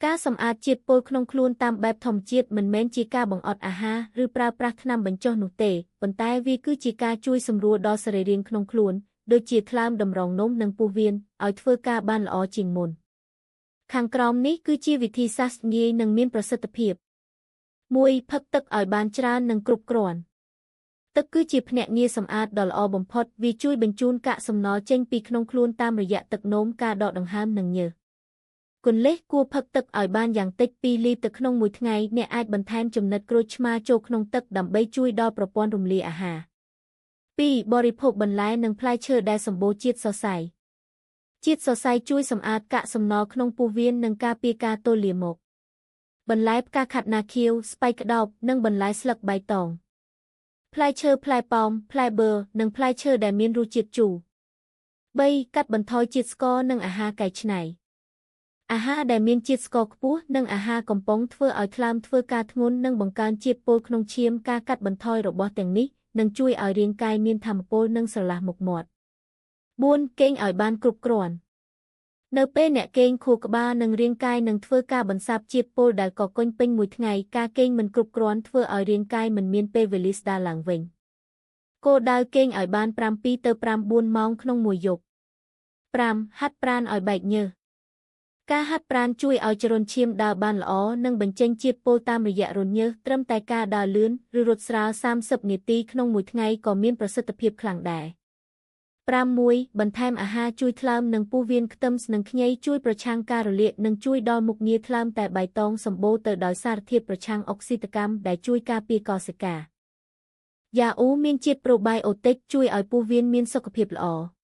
ការសម្អាតជាតិពុលក្នុងខ្លួនតាមបែបធម្មជាតិមិនមែនជាការបង្អត់អាហារឬប្រើប្រាស់ថ្នាំបញ្ចុះនោះទេប៉ុន្តែវាគឺជាការជួយសម្រួលដល់សរីរាង្គក្នុងខ្លួនដូចជាថ្លើមតម្រងនោមនិងពោះវៀនឲ្យធ្វើការបានល្អជាងមុនខាងក្រោមនេះគឺជាវិធីសាស្ត្រងាយនិងមានប្រសិទ្ធភាព1ផឹកទឹកឲ្យបានច្រើននិងគ្រប់គ្រាន់ទឹកគឺជាភ្នាក់ងារសម្អាតដ៏ល្អបំផុតវាជួយបញ្ជូនកាកសំណល់ចេញពីក្នុងខ្លួនតាមរយៈទឹកនោមការដកដង្ហើមនិងញើសគន្លឹះគួរផឹកទឹកឲ្យបានយ៉ាងតិច2លីត្រទៅក្នុងមួយថ្ងៃអ្នកអាចបន្ថែមចំណិតក្រូចឆ្មាចូលក្នុងទឹកដើម្បីជួយដល់ប្រព័ន្ធរំលាយអាហារ2បរិភោគបន្លែនិងផ្លែឈើដែលសម្បូរជាតិសរសៃជាតិសរសៃជួយសម្អាតកាកសំណល់ក្នុងពោះវៀននិងការពារការទល់លាមកបន្លែផ្កាខាត់ណាខៀវស្ពៃក្តោបនិងបន្លែស្លឹកបៃតងផ្លែឈើផ្លែប៉ោមផ្លែបឺនិងផ្លែឈើដែលមានរសជាតិជូរ3កាត់បន្ថយជាតិស្ករនិងអាហារកែច្នៃអាហារដែលមានជាតិស្ករខ្ពស់និងអាហារកំប៉ុងធ្វើឲ្យថ្លើមធ្វើការធ្ងន់និងបង្កើនជាតិពុលក្នុងឈាមការកាត់បន្ថយរបស់ទាំងនេះនឹងជួយឲ្យរាងកាយមានថាមពលនិងស្រឡះមុខមាត់4គេងឲ្យបានគ្រប់គ្រាន់នៅពេលអ្នកគេងខួរក្បាលនិងរាងកាយនឹងធ្វើការបន្សាបជាតិពុលដែលកកុញពេញមួយថ្ងៃការគេងមិនគ្រប់គ្រាន់ធ្វើឲ្យរាងកាយមិនមានពេលវេលាស្ដារឡើងវិញគោលដៅគេងឲ្យបាន7ទៅ9ម៉ោងក្នុងមួយយប់5ហាត់ប្រាណឲ្យបែកញើសការហាត់ប្រាណជួយឲ្យចរន្តឈាមដើរបានល្អនិងបញ្ចេញជាតិពុលតាមរយៈរន្ធញើសត្រឹមតែការដើរលឿនឬរត់ស្រាល30នាទីក្នុងមួយថ្ងៃក៏មានប្រសិទ្ធភាពខ្លាំងដែរ6បន្ថែមអាហារជួយថ្លើមនិងពោះវៀនខ្ទឹមសនិងខ្ញីជួយប្រឆាំងការរលាកនិងជួយដល់មុខងារថ្លើមតែបៃតងសម្បូរទៅដោយសារធាតុប្រឆាំងអុកស៊ីតកម្មដែលជួយការពារកោសិកាយ៉ាអ៊ូមានជាតិប្រូបាយអូទិកជួយឲ្យពោះវៀនមានសុខភាពល្អ។